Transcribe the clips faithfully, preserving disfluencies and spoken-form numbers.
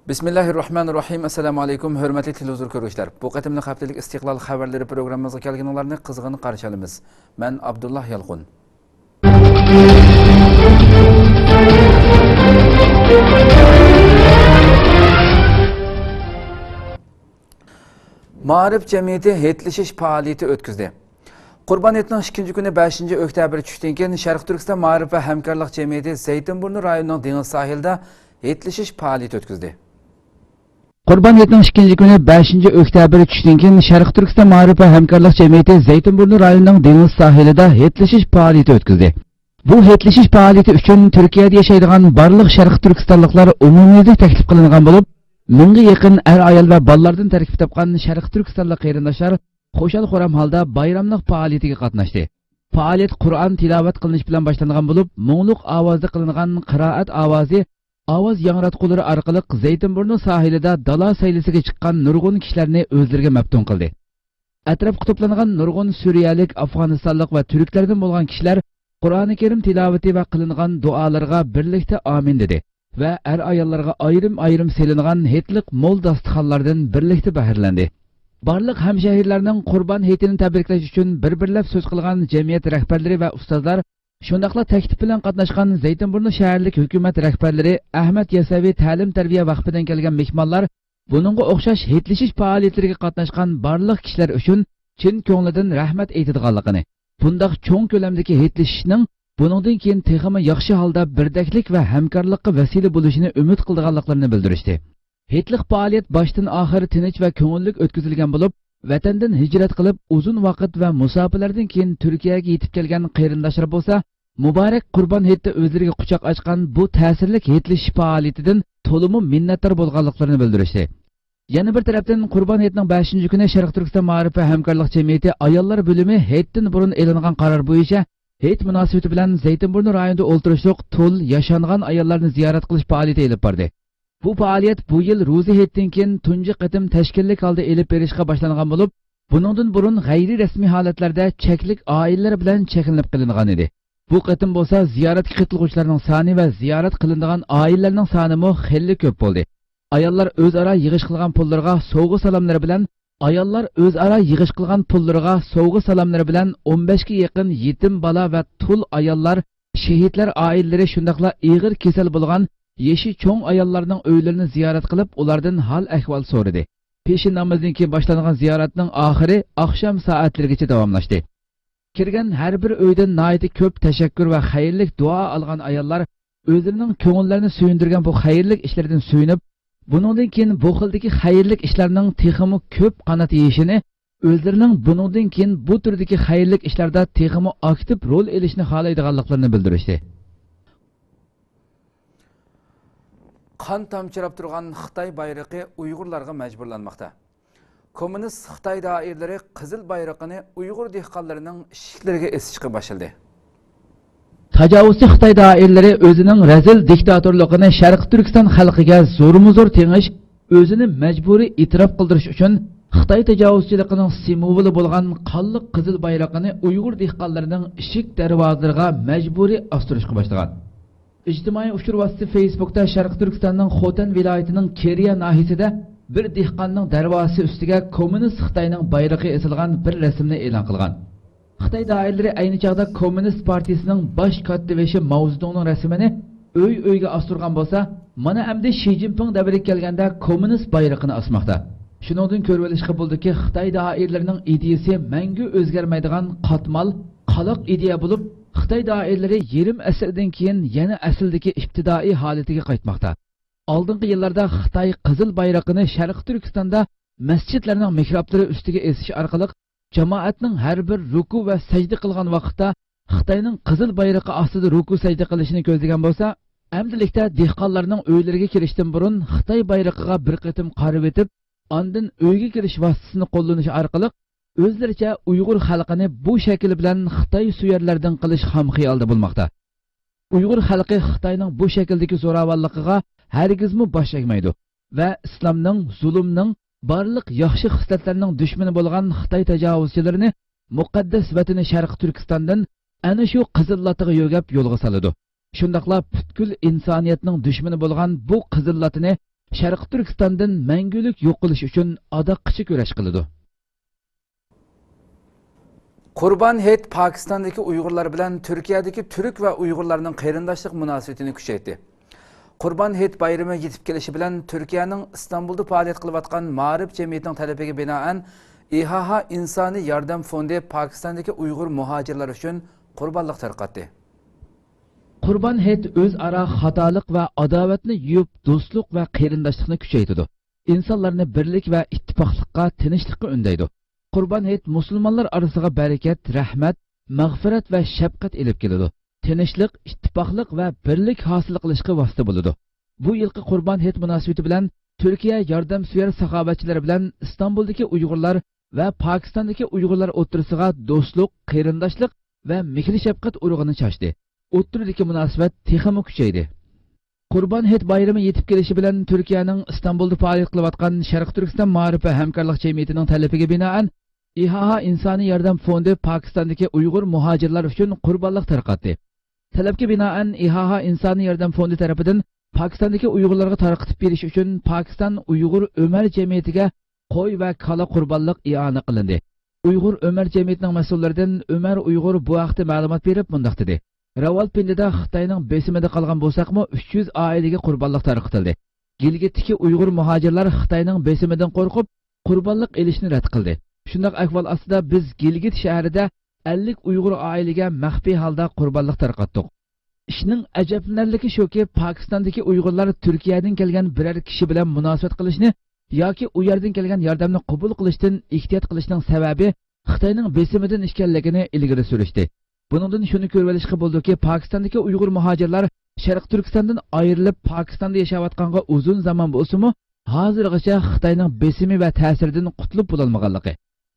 بىسمىللاھىررەھمانىررەھىم. ئەسسالامۇ ئەلەيكۇم، ھۆرمەتلىك تېلېۋىزور كۆرگۈچىلەر. بۇ قېتىملىق ھەپتىلىك ئىستىقلال خەۋەرلىرى پروگراممىمىزغا كەلگىنىڭلارنى قىزغىن قارشى ئالىمىز. مەن ئابدۇللا يالقۇن. مائارىپ جەمئىيىتى ھېيتلىشىش پائالىيىتى ئۆتكۈزدى. قۇربان ھېيتنىڭ ئىككىنچى كۈنى، بەشىنچى ئۆكتەبىر چۈشتىن كېيىن، شەرقىي تۈركىستان مائارىپ ۋە ھەمكارلىق جەمئىيىتى زەيتىنبۇرنى رايونىنىڭ دېڭىز ساھىلىدا ھېيتلىشىش پائالىيىتى ئۆتكۈزدى. قۇربان ھېيتنىڭ ئىككىنچى كۈنى، بەشىنچى ئۆكتەبىر چۈشتىن كېيىن، شەرقىي تۈركىستان مائارىپ ۋە ھەمكارلىق جەمئىيىتى زەيتىنبۇرنى رايونىنىڭ دېڭىز ساھىلىدا ھېيتلىشىش پائالىيىتى ئۆتكۈزدى. بۇ ھېيتلىشىش پائالىيىتى ئۈچۈن تۈركىيەدە ياشايدىغان بارلىق شەرقىي تۈركىستانلىقلار ئومۇميۈزلۈك تەكلىپ قىلىنغان بولۇپ، مىڭغا يېقىن ئەر-ئايال ۋە بالىلاردىن تەركىب تاپقان شەرقىي تۈركىستانلىق قېرىنداشلار خۇشال-خۇرام ھالدا بايراملىق پائالىيىتىگە قاتناشتى. پائالىيەت قۇرئان تىلاۋەت قىلىنىش بىلەن باشلانغان بولۇپ، مۇڭلۇق ئاۋازدا قىلىنغان قىرائەت ئاۋازى ئاۋاز ياڭراتقۇلىرى ئارقىلىق زەيتىنبۇرنۇ ساھىلىدا دالا سەيلىسىگە چىققان نۇرغۇن كىشىلەرنى ئۆزلىرىگە مەپتۇن قىلدى. ئەتراپقا توپلانغان نۇرغۇن سۈرىيەلىك، ئافغانىستانلىق ۋە تۈركلەردىن بولغان كىشىلەر قۇرئانى كەرىم تىلاۋىتى ۋە قىلىنغان دۇئالىرىغا بىرلىكتە ئامىن دېدى ۋە ئەر-ئاياللارغا ئايرىم-ئايرىم سېلىنغان ھېيتلىق مول داستىخانلاردىن بىرلىكتە بەھرىلەندى. بارلىق ھەمشەھىرىلەرنىڭ قۇربان ھېيتىنى تەبرىكلەش ئۈچۈن بىر-بىرلەپ سۆز قىلغان جەمئىيەت رەھبەرلىرى ۋە ئۇستازلار، شۇنداقلا تەكلىپ بىلەن قاتناشقان زەيتىنبۇرنۇ شەھەرلىك ھۆكۈمەت رەھبەرلىرى، ئەھمەد ياسەۋى تەلىم-تەربىيە ۋەقپىدىن كەلگەن مېھمانلار بۇنىڭغا ئوخشاش ھېيتلىشىش پائالىيەتلىرىگە قاتناشقان بارلىق كىشىلەر ئۈچۈن چىن كۆڭلىدىن رەھمەت ئېيتىدىغانلىقىنى، بۇنداق چوڭ كۆلەمدىكى ھېيتلىشىشنىڭ بۇنىڭدىن كېيىن تېخىمۇ ياخشى ھالدا بىردەكلىك ۋە ھەمكارلىققا ۋەسىلە بولۇشىنى ئۈمىد قىلىدىغانلىقلىرىنى بىلدۈرۈشتى. ھېيتلىق پائالىيەت باشتىن-ئاخىر تىنچ ۋە كۆڭۈللۈك ئۆتكۈزۈلگەن بولۇپ، ۋەتەندىن ھىجرەت قىلىپ، ئۇزۇن ۋاقىت ۋە مۇساپىلەردىن كېيىن تۈركىيەگە يېتىپ كەلگەن قېرىنداشلار بولسا، مۇبارەك قۇربان ھېيتتا ئۆزلىرىگە قۇچاق ئاچقان بۇ تەسىرلىك ھېيتلىشىش پائالىيىتىدىن تولىمۇ مىننەتدار بولغانلىقلىرىنى بىلدۈرۈشتى. يەنە بىر تەرەپتىن، قۇربان ھېيتنىڭ بەشىنچى كۈنى شەرقىي تۈركىستان مائارىپ ۋە ھەمكارلىق جەمئىيىتى ئاياللار بۆلۈمى ھېيتتىن بۇرۇن ئېلىنغان قارار بويىچە ھېيت مۇناسىۋىتى بىلەن زەيتىنبۇرنۇ رايونىدا ئولتۇرۇشلۇق تۇل ياشانغان ئاياللارنى زىيارەت قىلىش پائالىيىتى ئېلىپ باردى. بۇ پائالىيەت بۇ يىل روزا ھېيتتىن كېيىن تۇنجى قېتىم تەشكىللىك ھالدا ئېلىپ بېرىشقا باشلانغان بولۇپ، بۇنىڭدىن بۇرۇن غەيرىي رەسمىي ھالەتلەردە چەكلىك ئائىلىلەر بىلەن چەكلىنىپ قېلىنغان ئىدى. بۇ قېتىم بولسا زىيارەتكە قېتىلغۇچىلارنىڭ سانى ۋە زىيارەت قىلىنىدىغان ئائىلىلەرنىڭ سانىمۇ خېلى كۆپ بولدى. ئاياللار ئۆزئارا يىغىش قىلغان پۇللىرىغا سوۋغا سالاملىرى بىلەن، ئاياللار ئۆزئارا يىغىش قىلغان پۇللىرىغا سوۋغا سالاملىرى بىلەن ئون بەشكە يېقىن يېتىم بالا ۋە تۇل ئاياللار، شېھىتلەر ئائىلىلىرى، شۇنداقلا ئېغىر كېسەل بولغان يېشى چوڭ ئاياللارنىڭ ئۆيلىرىنى زىيارەت قىلىپ، ئۇلاردىن ھال-ئەھۋال سورىدى. پېشىن نامىزىدىن كېيىن باشلانغان زىيارەتنىڭ ئاخىرى ئاخشام سائەتلىرىگىچە داۋاملاشتى. كىرگەن ھەر بىر ئۆيدىن ناھايىتى كۆپ تەشەككۈر ۋە خەيرلىك دۇئا ئالغان ئاياللار ئۆزلىرىنىڭ كۆڭۈللىرىنى سۆيۈندۈرگەن بۇ خەيرلىك ئىشلىرىدىن سۆيۈنۈپ، بۇنىڭدىن كېيىن بۇ خىلدىكى خەيرلىك ئىشلارنىڭ تېخىمۇ كۆپ قانات يېيىشىنى، ئۆزلىرىنىڭ بۇنىڭدىن كېيىن بۇ تۈردىكى خەيرلىك ئىشلاردا تېخىمۇ ئاكتىپ رول ئېلىشنى خالايدىغانلىقلىرىنى بىلدۈرۈشتى. قان تامچىراپ تۇرغان خىتاي بايرىقى ئۇيغۇرلارغا مەجبۇرلانماقتا. كوممۇنىست خىتاي دائىرىلىرى قىزىل بايرىقىنى ئۇيغۇر دېھقانلىرىنىڭ ئىشىكلىرىگە ئېسىشقا باشلىدى. تاجاۋۇزچى خىتاي دائىرىلىرى ئۆزىنىڭ رەزىل دىكتاتورلۇقىنى شەرقىي تۈركىستان خەلقىگە زورمۇزور تېڭىش، ئۆزىنى مەجبۇرىي ئېتىراپ قىلدۇرۇش ئۈچۈن خىتاي تاجاۋۇزچىلىقىنىڭ سىمۋولى بولغان قانلىق قىزىل بايرىقىنى ئۇيغۇر دېھقانلىرىنىڭ ئىشىك دەرۋازىلىرىغا مەجبۇرىي ئاستۇرۇشقا باشلىغان. ئىجتىمائىي ئۇچۇر ۋاسىتىسى فېيسبۇكتا شەرقىي تۈركىستاننىڭ خوتەن ۋىلايىتىنىڭ كېرىيە ناھىيىسىدە بىر دېھقاننىڭ دەرۋازىسى ئۈستىگە كوممۇنىست خىتاينىڭ بايرىقى ئېسىلغان بىر رەسىمنى ئېلان قىلغان. خىتاي دائىرىلىرى ئەينى چاغدا كوممۇنىست پارتىيىسىنىڭ باش كاتتىبېشى ماۋزېدۇڭنىڭ رەسىمىنى ئۆي-ئۆيگە ئاستۇرغان بولسا، مانا ئەمدى شى جىنپىڭ دەۋرىگە كەلگەندە كوممۇنىست بايرىقىنى ئاسماقتا. شۇنىڭدىن كۆرۈۋېلىشقا بولىدۇكى، خىتاي دائىرىلىرىنىڭ ئىدىيىسى مەڭگۈ ئۆزگەرمەيدىغان قاتمال، قالاق ئىدىيە بولۇپ، خىتاي دائىرىلىرى يېرىم ئەسىردىن كېيىن يەنە ئەسلىدىكى ئىپتىدائىي ھالىتىگە قايتماقتا. ئالدىنقى يىللاردا خىتاي قىزىل بايرىقىنى شەرقىي تۈركىستاندا مەسچىتلەرنىڭ مېھرابلىرى ئۈستىگە ئېسىش ئارقىلىق جامائەتنىڭ ھەر بىر رۇكۇ ۋە سەجدە قىلغان ۋاقىتتا خىتاينىڭ قىزىل بايرىقى ئاستىدا رۇكۇ سەجدە قىلىشىنى كۆزلىگەن بولسا، ئەمدىلىكتە دېھقانلارنىڭ ئۆيلىرىگە كىرىشتىن بۇرۇن خىتاي بايرىقىغا بىر قېتىم قارىۋېتىپ، ئاندىن ئۆيگە كىرىش ۋاسىتىسىنى قوللىنىش ئارقىلىق ئۆزلىرىچە ئۇيغۇر خەلقىنى بۇ شەكىل بىلەن خىتاي سۆيەرلەردىن قىلىش خام خىيالىدا بولماقتا. ئۇيغۇر خەلقى خىتاينىڭ بۇ شەكىلدىكى زوراۋانلىقىغا ھەرگىزمۇ باش ئەگمەيدۇ ۋە ئىسلامنىڭ، زۇلۇمنىڭ، بارلىق ياخشى خىسلەتلەرنىڭ دۈشمىنى بولغان خىتاي تاجاۋۇزچىلىرىنى مۇقەددەس ۋەتىنى شەرقىي تۈركىستاندىن ئەنە شۇ قىزىل لاتىغا يۆگەپ يولغا سالىدۇ. شۇنداقلا پۈتكۈل ئىنسانىيەتنىڭ دۈشمىنى بولغان بۇ قىزىل لاتىنى شەرقىي تۈركىستاندىن مەڭگۈلۈك يوقىلىش ئۈچۈن ئاداققىچە كۈرەش قىلىدۇ. قۇربان ھېيت پاكىستاندىكى ئۇيغۇرلار بىلەن تۈركىيەدىكى تۈرك ۋە ئۇيغۇرلارنىڭ قېرىنداشلىق مۇناسىۋىتىنى كۈچەيتتى. قۇربان ھېيت بايرىمى يېتىپ كېلىشى بىلەن تۈركىيەنىڭ ئىستانبۇلدا پائالىيەت قىلىۋاتقان مائارىپ جەمئىيىتىنىڭ تەلىپىگە بىنائەن، ئىھائا ئىنسانىي ياردەم فوندى پاكىستاندىكى ئۇيغۇر مۇھاجىرلار ئۈچۈن قۇربانلىق تارقاتتى. قۇربان ھېيت ئۆزئارا خاتالىق ۋە ئاداۋەتنى يۇيۇپ، دوستلۇق ۋە قېرىنداشلىقنى كۈچەيتىدۇ. ئىنسانلارنى بىرلىك ۋە ئىتتىپاقلىققا، تىنچلىققا ئۈندەيدۇ. قۇربان ھېيت مۇسۇلمانلار ئارىسىغا بەرىكەت، رەھمەت، مەغپىرەت ۋە شەپقەت ئېلىپ كېلىدۇ. تىنچلىق، ئىتتىپاقلىق ۋە بىرلىك ھاسىل قىلىشقا ۋاسىتە بولىدۇ. بۇ يىلقى قۇربان ھېيت مۇناسىۋىتى بىلەن تۈركىيە ياردەمسۆيەر ساخاۋەتچىلىرى بىلەن ئىستانبۇلدىكى ئۇيغۇرلار ۋە پاكىستاندىكى ئۇيغۇرلار ئوتتۇرىسىغا دوستلۇق، قېرىنداشلىق ۋە مېھىر-شەپقەت ئۇرۇقىنى چاچتى. ئوتتۇرىدىكى مۇناسىۋەت تېخىمۇ كۈچەيدى. قۇربان ھېيت بايرىمى يېتىپ كېلىشى بىلەن تۈركىيەنىڭ ئىستانبۇلدا پائالىيەت قىلىۋاتقان شەرقىي تۈركىستان مائارىپ ۋە ھەمكارلىق جەمئىيىتىنىڭ تەلىپىگە بىنائەن، ئىھائا ئىنسانىي ياردەم فوندى پاكىستاندىكى ئۇيغۇر مۇھاجىرلار ئۈچۈن قۇربانلىق تارقاتتى. تەلەپكە بىنائەن، ئىھائا ئىنسانىي ياردەم فوندى تەرىپىدىن پاكىستاندىكى ئۇيغۇرلارغا تارقىتىپ بېرىش ئۈچۈن پاكىستان ئۇيغۇر ئۆمەر جەمئىيىتىگە قوي ۋە كالا قۇربانلىق ئىئانە قىلىندى. ئۇيغۇر ئۆمەر جەمئىيىتىنىڭ مەسئۇللىرىدىن ئۆمەر ئۇيغۇر بۇ ھەقتە مەلۇمات بېرىپ مۇنداق دېدى: راۋالپىندىدا خىتاينىڭ بېسىمىدا قالغان بولساقمۇ، ئۈچ يۈز ئائىلىگە قۇربانلىق تارقىتىلدى. گىلگىتتىكى ئۇيغۇر مۇھاجىرلار خىتاينىڭ بېسىمىدىن قورقۇپ، قۇربانلىق ئېلىشنى رەت قىلدى. شۇنداق ئەھۋال ئاستىدا بىز گىلگىت شەھىرىدە ئەللىك ئۇيغۇر ئائىلىگە مەخپىي ھالدا قۇربانلىق تارقاتتۇق. ئىشنىڭ ئەجەبلىنەرلىكى شۇكى، پاكىستاندىكى ئۇيغۇرلار تۈركىيەدىن كەلگەن بىرەر كىشى بىلەن مۇناسىۋەت قىلىشنى ياكى ئۇ يەردىن كەلگەن ياردەمنى قوبۇل قىلىشتىن ئېھتىيات قىلىشنىڭ سەۋەبى خىتاينىڭ بېسىمىدىن ئىكەنلىكىنى ئىلگىرى سۈرۈشتى. بۇنىڭدىن شۇنى كۆرۈۋېلىشقا بولىدۇكى، پاكىستاندىكى ئۇيغۇر مۇھاجىرلار شەرقىي تۈركىستاندىن ئايرىلىپ، پاكىستاندا ياشاۋاتقانغا ئۇزۇن زامان بولسىمۇ، ھازىرغىچە خىتاينىڭ بېسىمى ۋە تەسىرىدىن قۇتۇلۇپ بولالمىغانلىقى،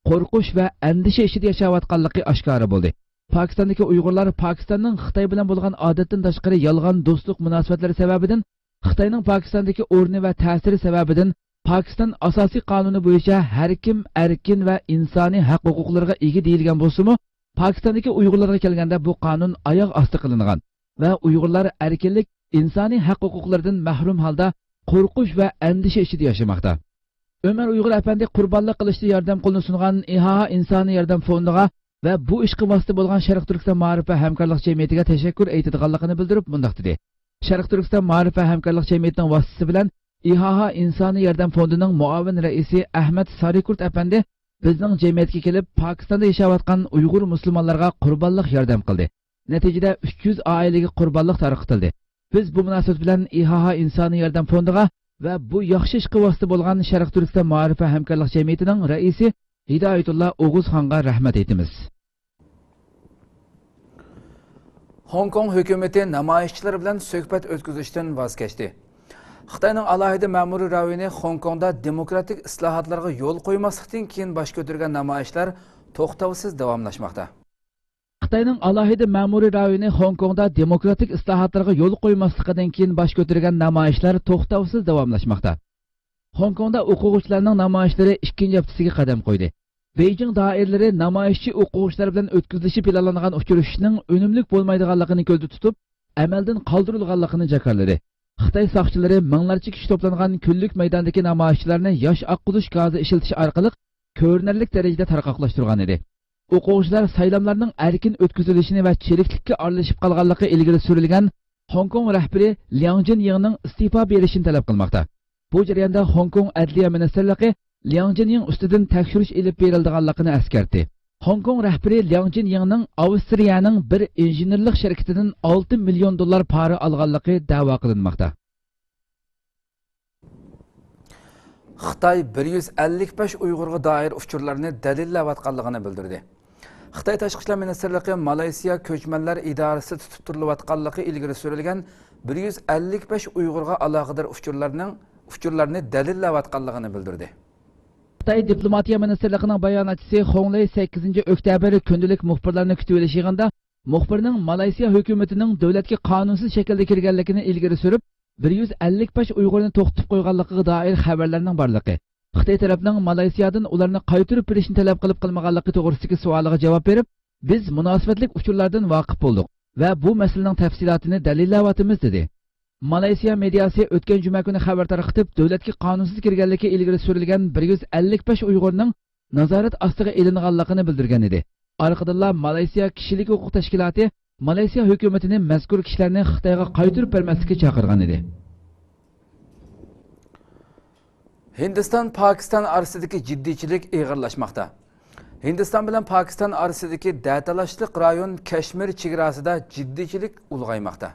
قورقۇش ۋە ئەندىشە ئىچىدە ياشاۋاتقانلىقى ئاشكارا بولدى. پاكىستاندىكى ئۇيغۇرلار پاكىستاننىڭ خىتاي بىلەن بولغان ئادەتتىن تاشقىرى يالغان دوستلۇق مۇناسىۋەتلىرى سەۋەبىدىن، خىتاينىڭ پاكىستاندىكى ئورنى ۋە تەسىرى سەۋەبىدىن، پاكىستان ئاساسىي قانۇنى بويىچە ھەر كىم ئەركىن ۋە ئىنسانىي ھەق ھوقۇقلىرىغا ئىگە دېيىلگەن بولسىمۇ، پاكىستاندىكى ئۇيغۇرلارغا كەلگەندە بۇ قانۇن ئاياغ ئاستى قىلىنغان ۋە ئۇيغۇرلار ئەركىنلىك، ئىنسانىي ھەق ھوقۇقلىرىدىن مەھرۇم ھالدا قورقۇش ۋە ئەندىشە ئىچىدە ياشىماقتا. ئۆمەر ئۇيغۇر ئەپەندى قۇربانلىق قىلىشتا ياردەم قولىنى سۇنغان ئىھائا ئىنسانىي ياردەم فوندىغا ۋە بۇ ئىشقا ۋاسىتە بولغان شەرقىي تۈركىستان مائارىپ ۋە ھەمكارلىق جەمئىيىتىگە تەشەككۈر ئېيتىدىغانلىقىنى بىلدۈرۈپ مۇنداق دېدى: شەرقىي تۈركىستان مائارىپ ۋە ھەمكارلىق جەمئىيىتىنىڭ ۋاسىتىسى بىلەن ئىھائا ئىنسانىي ياردەم فوندىنىڭ مۇئاۋىن رەئىسى ئەھمەت سارىكۇرت ئەپەندى بىزنىڭ جەمئىيەتكە كېلىپ، پاكىستاندا ياشاۋاتقان ئۇيغۇر مۇسۇلمانلارغا قۇربانلىق ياردەم قىلدى. نەتىجىدە ئۈچ يۈز ئائىلىگە قۇربانلىق تارقىتىلدى. بىز بۇ مۇناسىۋەت بىلەن ئىھائا ئىنسانىي ياردەم فوندىغا ۋە بۇ ياخشى ئىشقا ۋاسىتە بولغان شەرقىي تۈركىستان مائارىپ ۋە ھەمكارلىق جەمئىيىتىنىڭ رەئىسى ھىدايەتۇللا ئوغۇزخانغا رەھمەت ئېيتىمىز. خوڭكوڭ ھۆكۈمىتى نامايىشچىلار بىلەن سۆھبەت ئۆتكۈزۈشتىن ۋاز كەچتى. خىتاينىڭ ئالاھىدە مەمۇرىي رايونى خوڭكوڭدا دېموكراتىك ئىسلاھاتلارغا يول قويماسلىقتىن كېيىن باش كۆتۈرگەن نامايىشلار توختاۋسىز داۋاملاشماقتا. خىتاينىڭ ئالاھىدە مەمۇرىي رايونى خوڭكوڭدا دېموكراتىك ئىسلاھاتلارغا يول قويماسلىقىدىن كېيىن باش كۆتۈرگەن نامايىشلار توختاۋسىز داۋاملاشماقتا. خوڭكوڭدا ئوقۇغۇچىلارنىڭ نامايىشلىرى ئىككىنچى ھەپتىسىگە قەدەم قويدى. بېيجىڭ دائىرىلىرى نامايىشچى ئوقۇغۇچىلار بىلەن ئۆتكۈزۈلۈشى پىلانلانغان ئۇچرىشىشنىڭ ئۈنۈملۈك بولمايدىغانلىقىنى كۆزدە تۇتۇپ، ئەمەلدىن قالدۇرۇلغانلىقىنى جاكارلىدى. خىتاي ساقچىلىرى مىڭلارچە كىشى توپلانغان كۈنلۈك مەيداندىكى نامايىشچىلارنى ياش ئاققۇزۇش گازى ئىشلىتىش ئارقىلىق كۆرۈنەرلىك دەرىجىدە تارقاقلاشتۇرغان ئىدى. ئوقۇغۇچىلار سايلاملارنىڭ ئەركىن ئۆتكۈزۈلۈشىنى ۋە چىرىكلىككە ئارىلىشىپ قالغانلىقى ئىلگىرى سۈرۈلگەن خوڭكوڭ رەھبىرى لياڭ جىنيىڭنىڭ ئىستېپا بېرىشىنى تەلەپ قىلماقتا. بۇ جەرياندا خوڭكوڭ ئەدلىيە مىنىستىرلىقى لياڭ جىنيىڭ ئۈستىدىن تەكشۈرۈش ئېلىپ بېرىلىدىغانلىقىنى ئەسكەرتتى. خوڭكوڭ رەھبىرى لياڭ جىنيىڭنىڭ ئاۋسترىيەنىڭ بىر ئىنژېنېرلىق شىركىتىدىن ئالتە مىليون دوللار پارا ئالغانلىقى دەۋا قىلىنماقتا. خىتاي بىر يۈز ئەللىك بەش ئۇيغۇرغا دائىر ئۇچۇرلارنى دەلىللەۋاتقانلىقىنى بىلدۈردى. خىتاي تاشقى ئىشلار مىنىستىرلىقى مالايسىيا كۆچمەنلەر ئىدارىسىدە تۇتۇپ تۇرۇلۇۋاتقانلىقى ئىلگىرى سۈرۈلگەن بىر يۈز ئەللىك بەش ئۇيغۇرغا ئالاقىدار ئۇچۇرلارنىڭ، ئۇچۇرلارنى دەلىللەۋاتقانلىقىنى بىلدۈردى. خىتاي دىپلوماتىيە مىنىستىرلىقىنىڭ باياناتچىسى خۇڭ لېي سەككىزىنچى ئۆكتەبىر كۈندىلىك مۇخبىرلارنى كۈتۈۋېلىش يىغىنىدا مۇخبىرنىڭ مالايسىيا ھۆكۈمىتىنىڭ دۆلەتكە قانۇنسىز شەكىلدە كىرگەنلىكىنى ئىلگىرى سۈرۈپ، بىر يۈز ئەللىك بەش ئۇيغۇرنى توختىتىپ قويغانلىقىغا دائىر خەۋەرلەرنىڭ بارلىقى، خىتاي تەرەپنىڭ مالايسىيادىن ئۇلارنى قايتۇرۇپ بېرىشنى تەلەپ قىلىپ قىلمىغانلىقى توغرىسىدىكى سوئالىغا جاۋاب بېرىپ، بىز مۇناسىۋەتلىك ئۇچۇرلاردىن ۋاقىپ بولدۇق ۋە بۇ مەسىلىنىڭ تەپسىلاتىنى دەلىللەۋاتىمىز، دېدى. مالايسىيا مېدىياسى ئۆتكەن جۈمە كۈنى خەۋەر تارقىتىپ، دۆلەتكە قانۇنسىز كىرگەنلىكى ئىلگىرى سۈرۈلگەن بىر يۈز ئەللىك بەش ئۇيغۇرنىڭ نازارەت ئاستىغا ئېلىنغانلىقىنى بىلدۈرگەن ئىدى. ئارقىدىنلا مالايسىيا كىشىلىك ھوقۇق تەشكىلاتى مالايسىيا ھۆكۈمىتىنى مەزكۇر كىشىلەرنى خىتايغا قايتۇرۇپ بەرمەسلىككە چاقىرغان ئىدى. ھىندىستان پاكىستان ئارىسىدىكى جىددىيچىلىك ئېغىرلاشماقتا. ھىندىستان بىلەن پاكىستان ئارىسىدىكى دەتالاشلىق رايون كەشمىر چېگراسىدا جىددىيچىلىك ئۇلغايماقتا.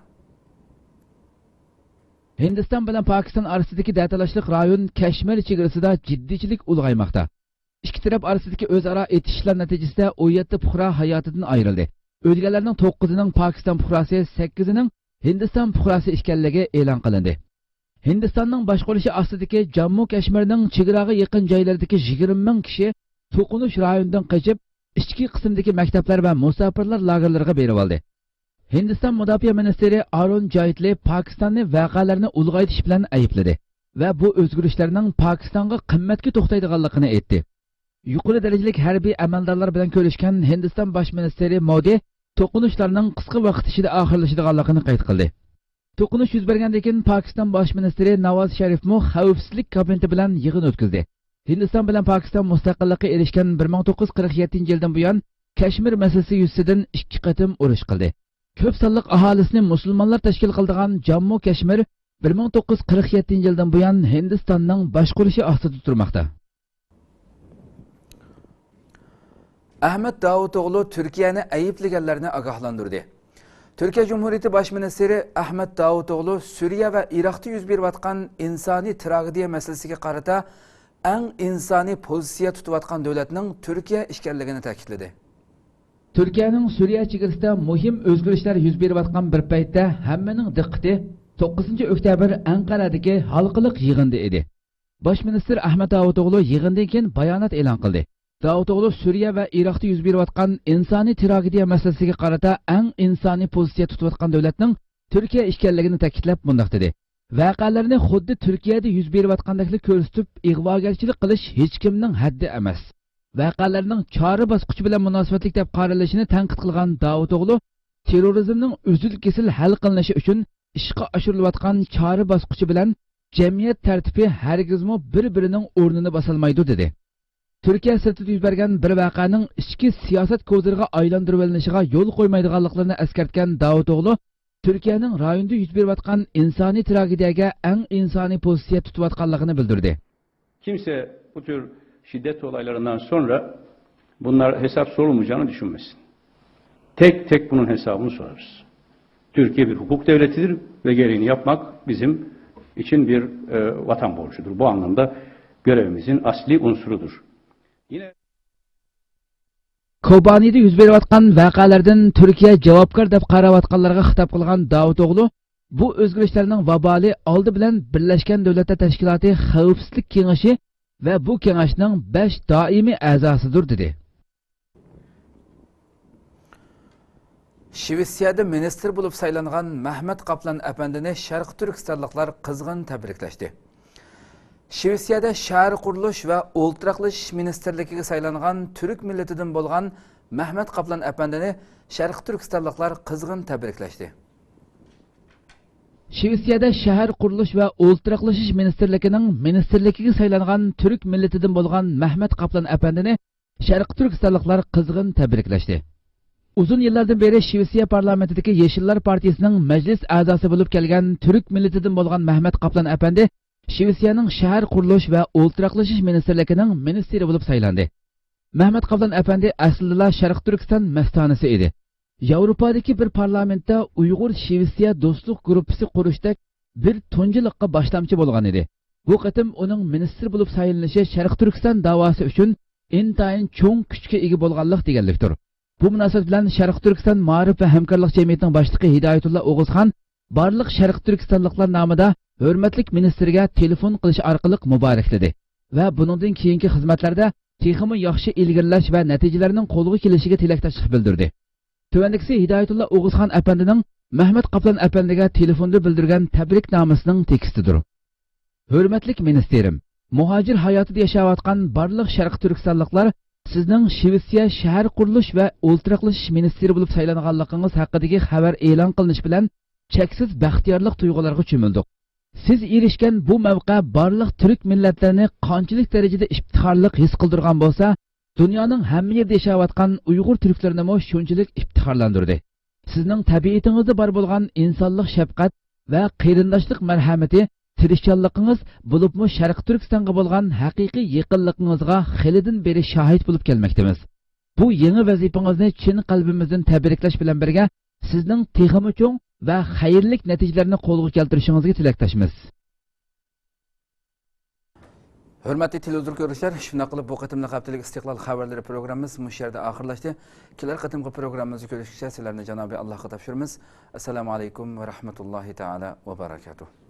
ھىندىستان بىلەن پاكىستان ئارىسىدىكى دەتالاشلىق رايون كەشمىر چېگرىسىدا جىددىيچىلىك ئۇلغايماقتا. ئىككى تەرەپ ئارىسىدىكى ئۆزئارا ئېتىشىشلار نەتىجىسىدە ئون يەتتە پۇقرا ھاياتىدىن ئايرىلدى. ئۆلگەنلەرنىڭ توققۇزىنىڭ پاكىستان پۇقراسى، سەككىزىنىڭ ھىندىستان پۇقراسى ئىكەنلىكى ئېلان قىلىندى. ھىندىستاننىڭ باشقۇرۇشى ئاستىدىكى جاممۇ كەشمىرنىڭ چېگراغا يېقىن جايلىرىدىكى يىگىرمە مىڭ كىشى توقۇنۇش رايونىدىن قېچىپ، ئىچكى قىسىمدىكى مەكتەپلەر ۋە مۇساپىرلار لاگېرلىرىغا بېرىۋالدى. ھىندىستان مۇداپىئە مىنىستىرى ئارۇن جايتلى پاكىستاننى ۋەقەلەرنى ئۇلغايتىش بىلەن ئەيىبلىدى ۋە بۇ ئۆزگىرىشلەرنىڭ پاكىستانغا قىممەتكە توختايدىغانلىقىنى ئېيتتى. يۇقىرى دەرىجىلىك ھەربىي ئەمەلدارلار بىلەن كۆرۈشكەن ھىندىستان باش مىنىستىرى مودى توقۇنۇشلارنىڭ قىسقا ۋاقىت ئىچىدە ئاخىرلىشىدىغانلىقىنى قەيت قىلدى. توقۇنۇش يۈز بەرگەندىن كېيىن پاكىستان باش مىنىستىرى ناۋاز شەرىفمۇ خەۋپسىزلىك كابىنېتى بىلەن يىغىن ئۆتكۈزدى. ھىندىستان بىلەن پاكىستان مۇستەقىللىققا ئېرىشكەن بىر مىڭ توققۇز يۈز قىرىق يەتتىنچى يىلدىن بۇيان كەشمىر مەسىلىسى يۈزىسىدىن ئىككى قېتىم ئۇرۇش قىلدى. كۆپ سانلىق ئاھالىسىنى مۇسۇلمانلار تەشكىل قىلىدىغان جاممۇ كەشمىر بىر مىڭ توققۇز يۈز قىرىق يەتتىنچى يىلدىن بۇيان ھىندىستاننىڭ باشقۇرۇشى ئاستىدا تۇرماقتا. ئەھمەت داۋۇتئوغلۇ تۈركىيەنى ئەيىبلىگەنلەرنى ئاگاھلاندۇردى. تۈركىيە جۇمھۇرىيىتى باش مىنىستىرى ئەھمەت داۋۇتئوغلۇ سۈرىيە ۋە ئىراقتا يۈز بېرىۋاتقان ئىنسانىي تراگېدىيە مەسىلىسىگە قارىتا ئەڭ ئىنسانىي پوزىتسىيە تۇتۇۋاتقان دۆلەتنىڭ تۈركىيە ئىكەنلىكىنى تەكىتلىدى. تۈركىيەنىڭ سۈرىيە چېگرىسىدا مۇھىم ئۆزگىرىشلەر يۈز بېرىۋاتقان بىر پەيتتە ھەممىنىڭ دىققىتى توققۇزىنچى ئۆكتەبىر ئەنقەرەدىكى ھالقىلىق يىغىندا ئىدى. باش مىنىستىر ئەھمەت داۋۇتئوغلۇ يىغىندىن كېيىن بايانات ئېلان قىلدى. داۋۇتئوغلۇ سۈرىيە ۋە ئىراقتا يۈز بېرىۋاتقان ئىنسانىي تراگېدىيە مەسىلىسىگە قارىتا ئەڭ ئىنسانىي پوزىتسىيە تۇتۇۋاتقان دۆلەتنىڭ تۈركىيە ئىكەنلىكىنى تەكىتلەپ مۇنداق دېدى: ۋەقەلەرنى خۇددى تۈركىيەدە يۈز بېرىۋاتقاندەكلا كۆرسىتىپ، ئىغۋاگەرچىلىك قىلىش ھېچكىمنىڭ ھەددى ئەمەس. ۋەقەلەرنىڭ چارە باسقۇچى بىلەن مۇناسىۋەتلىك دەپ قارىلىشىنى تەنقىد قىلغان داۋۇتئوغلۇ، تېررورىزمنىڭ ئۈزۈل-كېسىل ھەل قىلىنىشى ئۈچۈن ئىشقا ئاشۇرۇلۇۋاتقان چارە باسقۇچى بىلەن جەمئىيەت تەرتىپى ھەرگىزمۇ بىر-بىرىنىڭ ئورنىنى باسالمايدۇ، دېدى. تۈركىيە سىرتىدا يۈز بەرگەن بىر ۋەقەنىڭ ئىچكى سىياسەت كوزىرىغا ئايلاندۇرۇۋېلىنىشىغا يول قويمايدىغانلىقلىرىنى ئەسكەرتكەن داۋۇتئوغلۇ، تۈركىيەنىڭ رايوندا يۈز بېرىۋاتقان ئىنسانىي تراگېدىيەگە ئەڭ ئىنسانىي پوزىتسىيە تۇتۇۋاتقانلىقىنى بىلدۈردى. Kimse bu tür şiddet olaylarından sonra bunlar hesap sorulmayacağını düşünmesin. Tek tek bunun hesabını sorarız. Türkiye bir hukuk devletidir ve gereğini yapmak bizim için bir, e, vatan borcudur. Bu anlamda görevimizin asli unsurudur. Yine Kobanide yuz beriyotgan voqealardan Turkiya javobgar deb qarayotganlarga xitob qilgan Davutog'lu, bu o'zgarishlarning vaboli oldi bilan Birlashgan Davlatlar Tashkiloti Xavfsizlik Kengashi va bu kengashning besh doimiy a'zosidir, dedi. شىۋېتسىيەدە مىنىستىر بولۇپ سايلانغان مەھمەت قاپلان ئەپەندىنى شەرقىي تۈركىستانلىقلار قىزغىن تەبرىكلەشتى. شىۋېتسىيەدە شەھەر قۇرۇلۇش ۋە ئولتۇراقلىشىش مىنىستىرلىكىگە سايلانغان تۈرك مىللىتىدىن بولغان مەھمەت قاپلان ئەپەندىنى شەرقىي تۈركىستانلىقلار قىزغىن تەبرىكلەشتى. شىۋېتسىيەدە شەھەر قۇرۇلۇش ۋە ئولتۇراقلىشىش مىنىستىرلىكىنىڭ مىنىستىرلىكىگە سايلانغان تۈرك مىللىتىدىن بولغان مەھمەت قاپلان ئەپەندىنى شەرقىي تۈركىستانلىقلار قىزغىن تەبرىكلەشتى. ئۇزۇن يىللاردىن بېرى شىۋېتسىيە پارلامېنتىدىكى يېشىللار پارتىيىسىنىڭ مەجلىس ئەزاسى بولۇپ كەلگەن تۈرك مىللىتىدىن بولغان مەھمەت قاپلان ئەپەندى شىۋېتسىيەنىڭ شەھەر قۇرۇلۇش ۋە ئولتۇراقلىشىش مىنىستىرلىكىنىڭ مىنىستىرى بولۇپ سايلاندى. مەھمەت قاپلان ئەپەندى ئەسلىدىلا شەرقىي تۈركىستان مەستانىسى ئىدى. ياۋروپادىكى بىر پارلامېنتتا ئۇيغۇر شىۋېتسىيە دوستلۇق گۇرۇپپىسى قۇرۇشتەك بىر تۇنجىلىققا باشلامچى بولغان ئىدى. بۇ قېتىم ئۇنىڭ مىنىستىر بولۇپ سايلىنىشى شەرقىي تۈركىستان داۋاسى ئۈچۈن ئىنتايىن چوڭ كۈچكە ئىگە بولغانلىق دېگەنلىكتۇر. بۇ مۇناسىۋەت بىلەن شەرقىي تۈركىستان مائارىپ ۋە ھەمكارلىق جەمئىيىتىنىڭ باشلىقى ھىدايەتۇللا ئوغۇزخان بارلىق شەرقىي تۈركىستانلىقلار نامىدا ھۆرمەتلىك مىنىستىرگە تېلېفون قىلىش ئارقىلىق مۇبارەكلىدى ۋە بۇنىڭدىن كېيىنكى خىزمەتلەردە تېخىمۇ ياخشى ئىلگىرىلەش ۋە نەتىجىلەرنىڭ قولغا كېلىشىگە تىلەكداشلىق بىلدۈردى. تۆۋەندىكىسى ھىدايەتۇللا ئوغۇزخان ئەپەندىنىڭ مەھمەت قاپلان ئەپەندىگە تېلېفوندا بىلدۈرگەن تەبرىكنامىسىنىڭ تېكىستىدۇر. ھۆرمەتلىك مىنىستىرىم، مۇھاجىر ھاياتىدا ياشاۋاتقان بارلىق شەرقىي تۈركىستانلىقلار سىزنىڭ شىۋېتسىيە شەھەر قۇرۇلۇش ۋە ئولتۇراقلىشىش مىنىستىرى بولۇپ سايلانغانلىقىڭىز ھەققىدىكى خەۋەر ئېلان قىلىنىش بىلەن چەكسىز بەختىيارلىق تۇيغۇلىرىغا چۆمۈلدۇق. سىز ئېرىشكەن بۇ مەۋقە بارلىق تۈرك مىللەتلىرىنى قانچىلىك دەرىجىدە ئىپتىخارلىق ھېس قىلدۇرغان بولسا، دۇنيانىڭ ھەممە يېرىدە ياشاۋاتقان ئۇيغۇر تۈركلىرىنىمۇ شۇنچىلىك ئىپتىخارلاندۇردى. سىزنىڭ تەبىئىتىڭىزدە بار بولغان ئىنسانلىق شەپقەت ۋە قېرىنداشلىق مەرھەمىتى، تىرىشچانلىقىڭىز، بولۇپمۇ شەرقىي تۈركىستانغا بولغان ھەقىقىي يېقىنلىقىڭىزغا خېلىدىن بېرى شاھىت بولۇپ كەلمەكتىمىز. بۇ يېڭى ۋەزىپىڭىزنى چىن قەلبىمىزدىن تەبرىكلەش بىلەن بىرگە، سىزنىڭ تېخىمۇ چوڭ ۋە خەيرلىك نەتىجىلەرنى قولغا كەلتۈرۈشىڭىزگە تىلەكداشمىز. ھۆرمەتلىك تېلېۋىزور كۆرگۈچىلەر، شۇنداق قىلىپ بۇ قېتىملىق ھەپتىلىك ئىستىقلال خەۋەرلىرى پروگراممىمىز مۇشۇ يەردە ئاخىرلاشتى. كېلەر قېتىمقى پروگراممىمىزدا كۆرۈشكىچە سىلەرنى جانابى ئاللاھقا تاپشۇرىمىز. ئەسسالامۇ ئەلەيكۇم ۋە رەھمەتۇللاھى تائالا ۋە بەرەكاتۇھ.